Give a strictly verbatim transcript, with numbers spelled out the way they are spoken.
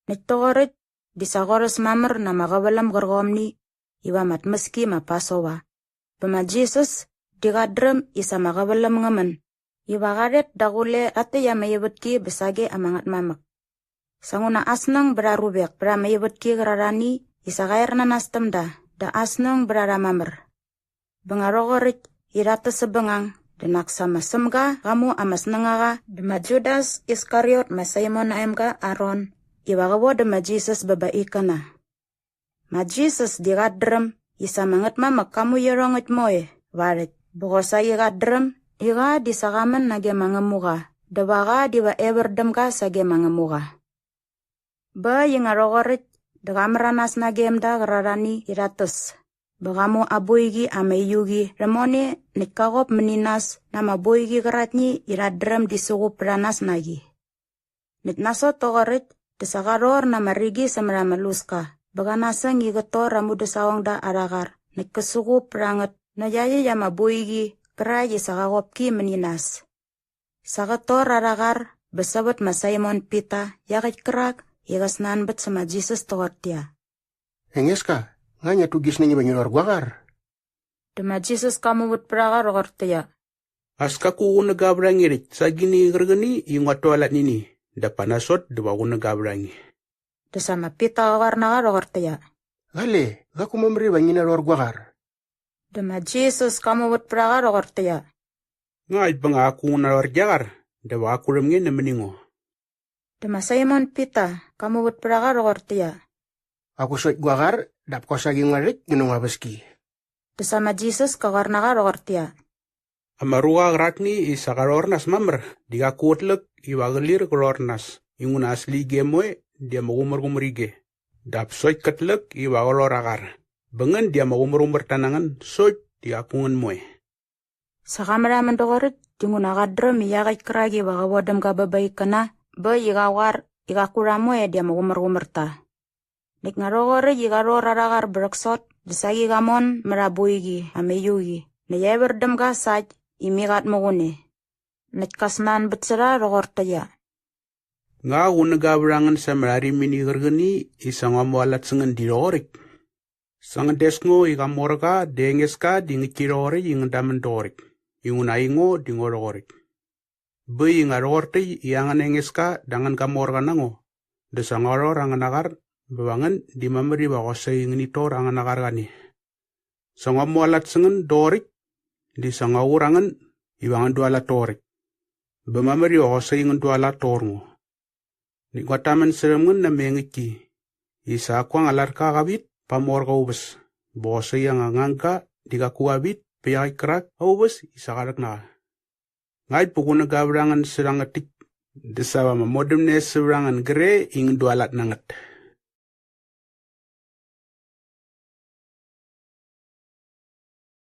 Näkt toqoräkt di sa qorhäs mamär na ama qäväläm gärqomni iva ama tmäski ma Pasova. Bä ma Jisas di qat dräm i sa ama qäväläm ngä män iva qa rhet daqule rhat täkt ama ivätki bä sage ama Ngätmamäk. Sa nguna aa snäng bät aa ruvek pät ama ivätki qärarhani i sa qa er na nas täm da dä aa snäng bät a rha mamär. Bä nga rhoqoräkt i rhat täs säpbängang dä nak sa ma Sämga qa mu ama snängaqa dä ma Judas Iskariot ma Saimon aa emga aa ron iva qä vodäm ma Jisas bä ba ikkäna. Ma Jisas di qat dräm i sa ama Ngätmamäk ka mu iarhongäkt moe va aa rhäkt bä qosaqi qat dräm i qa di sa qa män nage ma Ngämuqa dä va qa diva evär däm ga sage ma Ngämuqa. Bä äkt i nga rhoqoräkt dä qa märanas nagem da qärarhani i rhat täs bä qa mu aa boiqi ama uiu qi rhäm mone näkt ka qop mäni nas na ama boiqi qäraktni i rhat dräm di suqup pät a nas na qi. Näkt nasot toqoräkt dä sa qa rhor na ama rigi sämät ama luska bä qa nasäng i qät tor aa mudäsaqongda arha qar näkt kä suqup pät a ngät nä iaqyäkt ama boiqi qärakt i sa qa qop ki mäni nas. Sa qät tor arha qar bä sävät ma Saimon Pita iaqäkt kärak i qä snanbät sä ma Jisas toqortäqyia, “Engeska, nga ngiat tu gi snäng iva ngi rhor gua qar?” Dä ma Jisas ka muvät pät a qa rhoqortäqyia, “As kaku qunäga vät a nge rhäkt sa agini qärqäni i nguat tualat nä ini, dap pa nasot dä va qunäga vät a nge.” Dä sa ma Pita qa qoar na qa rhoqortäqyia, “Qale, qaku mamär iva ngi narhor gua qar.” Dä ma Jisas ka muvät pät a qa rhoqortäqyia, “Ngakt bä nga qaku ngu narhor gia qar dä va qaku rhäm nge nämäni ngo.” Dä ma Saimon Pita ka muvät pät a qa rhoqortäqyia, “Qaku sokt gua qar dap kosaqi ngua rhäkt ngä nä ngua väski.” Dä sa ma Jisas ka qoar na qa rhoqortäqyia, “Ama ruqa qärakni i sa qa rhor nas mamär di qaku qät läk iva qä lir qä rhor nas inguna aa släqyige moe di ama qumärqumär ige. Dap sokt kät läk iva qä rhor aa qar bä ngän di ama qumärqumärta na ngän sokt di qaku ngän moe.” Sa qa märhamän doqoräkt dinguna qat dräm i iaqäkt kärak iva qä vodäm ga bä ba ikkäna bä äkt i qa qoar i qaku rha moe di ama qumärqumärta. Näkt nga rhoqoräkt i qa rhor arha qar bä rhäksot dä saqi qa mon mät aa boiqi ama uiu qi näkt evär däm ga sakt i mi qat muqun e. Näkt ka snanbät sä rha rhoqortäqyia, “Nga qunäga vät a ngän sa ama rharimini qärqäni i sa ngua mualat sä ngän di rhoqoräkt? Sa ngän des ngo i qa mor qa dä Engeska di ngäktki rhoqoräkt i ngän damän doqoräkt, inguna aingo di ngo rhoqoräkt. Bä äkt i nga rhoqor täkt i angän Engeska dä angän gamorqa na ngo dä sa ngua rhor angäna qar bä va ngän di mamär iva qosaqi ngänit tor angäna qarqani. Sa ngua mualat sä ngän doqoräkt di sa ngua qur a ngän iva ngän dualat toqoräkt. Bä mamär iva qosaqi ngän dualat toqor ngo. Näkt nguat tamän särhäm ngän na ama engäktki i sa qaku anga latka qa vit pa aa morqa aa uväs bä qosaqi anga ngangga di qaku qa vit pä iaqäkt kärak aa uväs i sa qa rhäk na qa. Ngakt bä qunäga vät a ngän sä rhangät täkt dä sa va ama modämne sävät a ngän gre i ngän dualat na ngät.